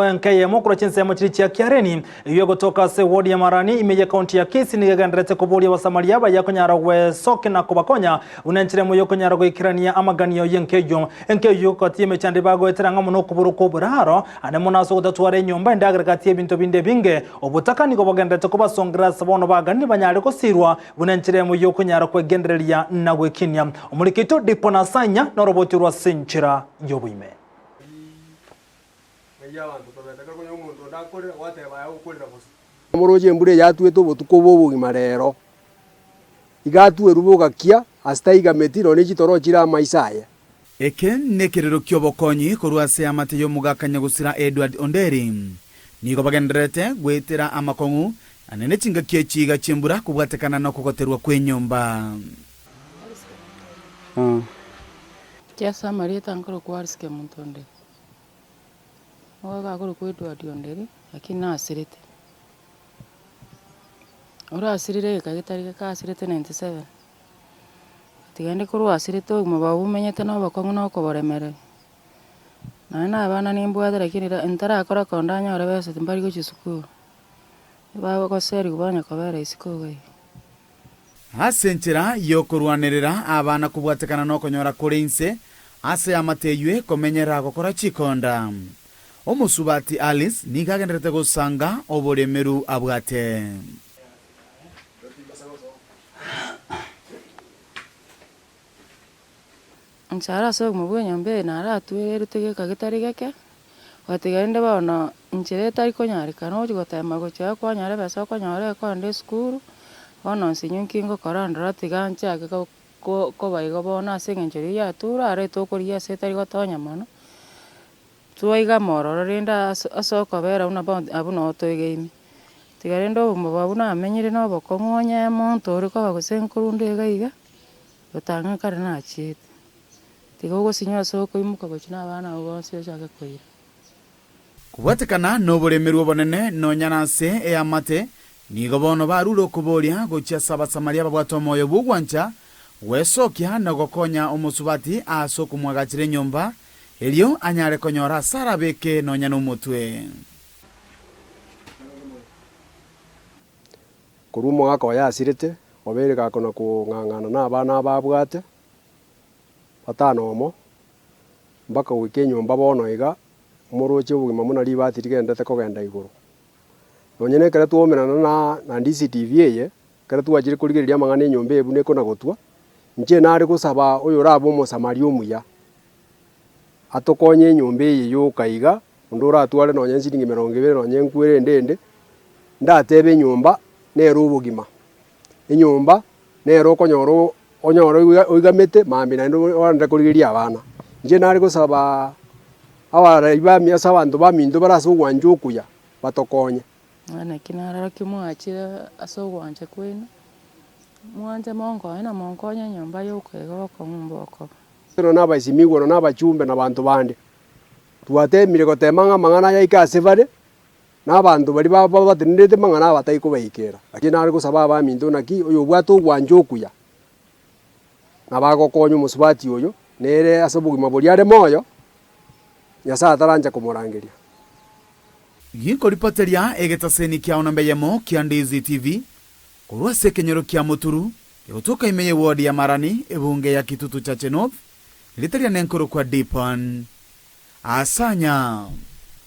Enka eyemo korwa chinsemo chiria chia Kiareni, eyio egotoka ase ewodi ya Marani ime y'ekaunti ya Kisii nigo egendererete koboria Abasamaria abaye konyara gwesokia na kobakonya buna enchera emo y'okonyara goikerania amaganio y'enka eyio. Enka eyio gati y'emechando ebagoetera ng'a mono okoborwa kw'oboraro, ande mono ase ogotatwara enyomba, endagera gati y'ebinto binde ebinge. Obotaka nigo bogendererete kobasongerera ase bono baganire banyare gosirwa buna enchera emo y'okonyara kwegendereria na gwekinia. Omoriki oito Dipo Nasanya noroboti rwa ase enchera y'oboime. Omoroche embura eye yatwete obotuko obo obogima rero, iga atwerwe bogakia ase taigameti nonya ne chitoro chire amaiso aye. Eke nekerero ki'obokonyi korwa ase eamate y'omogaka nyagosira Edward Onderi. Nigo bagendererete goetera amakong'u naende ne chingaki echi iga chi'embura kobwatekana nokogoterwa kw'enyomba. Ase amarieta nkorokwa Alice Kemunto Onderi, nigo akorokwa Edward Onderi lakini nasirete. Orasirire egeka getari geke asirete 97. Tiga ende korwa asirete obogima bwabo bomenyete na obokong'u na okoboremereria. Nonya na abana nimbwate lakini ntarakora konde anyore besa timbari gochia sukuru, bagoseriwa banya kobera isiko iga iga. Ase enchera y'okorwanerera abana kobwatekana nokonyora kore inse ase eamate eyio ekomenyera gokora chikonda. Omosubati Alice nigo agendererete gosanga oboremeru abwate. Inche are ase obogima bwa enyomba eye naratwererete geka getari geke, gotiga rende bono inchera etari konyarekana ogochi gotema gochia kwanyora ebesa okonyora ekogenda esukuru, bono nsinyo nki ngokora ndora tiga nchake ko ko koba igo bono ase eng'encho riria yature arete okorigia ase etari gotonya mono, twaigama ororo rende ase ase okobera buna bono abwo noo toigaime. Tiga rende obogima bwabo namenyire na obokong'u onye monto ore koba gose nkorunda iga iga. Gotang'a kare nachiete, tiga ogosinywa ase okoimoka gochia nabana abwo bonsi ochake koira. Kobwatekana noboremerwa obonene nonya nase eamate, nigo bono barure okoboria gochia ase Abasamaria babwate omoyo bw'ogwancha gwesokia na gokonya omosubati ase okomwagachera enyomba, erio anyare konyora ase arabeke nonya nomotwe. Korwa omogaka oye asirete, obeire gakona kong'ang'ana nabana aba abwate, batano omo, mpaka goika enyomba bono iga, omoroche obogima buna ribati rigenderete kogenda igoro. Nonye na ekero twaomerana na na DCTV eye, ekero twachire korigereria amang'ana enyomba eye buna ekona gotwa, inche nare gosaba oyorabe omosamaria omuya, atokonye enyomba eye yoka iga, Onde oratware nonya nchiringi emerongo ebere nonya enkwere ende ende, ndatebe enyomba nere obogima. Enyomba nere okonyora onyore oigamete mambia naende ogenderere korigereria abana. Inche nare gosaba abarai bami ase abanto baminto bare ase ogwancha okuya, batokonye. Naki narora ki mwachire ase ogwancha kwaino, mwanche monkonye na monkonye enyomba yoka iga bokong'u mbokoba. Nonya na abaesimigwa, nonya na abachumbe, na abanto bande. Twateemire goteema ng'a amang'ana aya aike ase bare, na abanto baria babatenenerete amang'ana aya batari kobaikera. Lakini nare gosaba abaminto naki oyobwate ogwancha okuya, nabo agokonya omosubati oyo, nere ase obogima boria are moyo, Nyasae atarancha komorangeria. Ginkoripoteria egetaseni kiao namba eyemo kia Ndizi TV, korwa ase ekenyoro kia Muturu, egotoka ime y'ewodi ya Marani, ebunge ya Kitutu Chache North, Rieta riane nkorokwa Dipon Asanya.